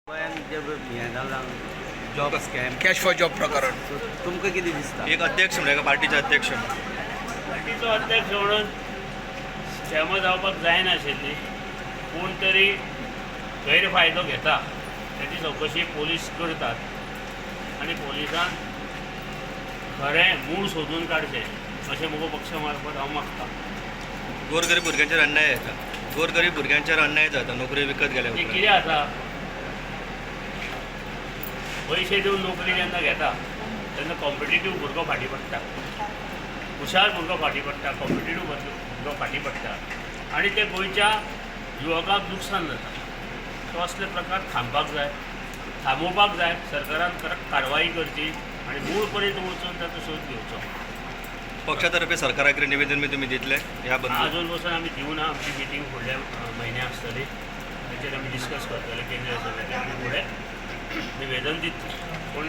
गोंयान जे हें जालां job scam, cash for job प्रकरण, सो तुमकां कितें दिसता? एक अध्यक्ष म्हणून, एका पार्टीचे अध्यक्ष. पार्टीचो अध्यक्ष म्हणून स्कॅमां जावपाक जायनाशिल्ली. कोण तरी गैरफायदो घेता, ताची चवकशी पोलीस करतात आनी पोलिसान खरें मूळ सोदून काडचें अशें म्हजो पक्ष मार्फत हांव मागतां. गोरगरीब भुरग्यांचेर अन्याय जाता, गोरगरीब भुरग्यांचेर अन्याय जाता नोकरी विकत गेल्या ते उपरांत. कितें आसा, पयशे दिवन नोकरी जेन्ना घेता तेन्ना कॉम्पिटिटीव भुरगो फाटीं पडटा, हुशार भुरगो फाटीं पडटा, कॉम्पिटिटीव भुरगो फाटीं पडटा आनी ते गोंयच्या युवकांक लुकसाण जाता. सो असले प्रकार थांबपाक जाय, थांबोवपाक जाय. सरकारान कारवाई करची आनी मूळ पर्यंत वचून ताचो सोद घेवचो. पक्षातर्फे सरकाराक निवेदन बी तुमी दितले ह्या बद्दल? अजून पसून आमी दिवना. आमची मिटींग फुडल्या म्हयन्या आसतली, ताचेर आमी डिस्कस करतले केंद्रीय समिती आनी फुडें निवेदन दितले. पूण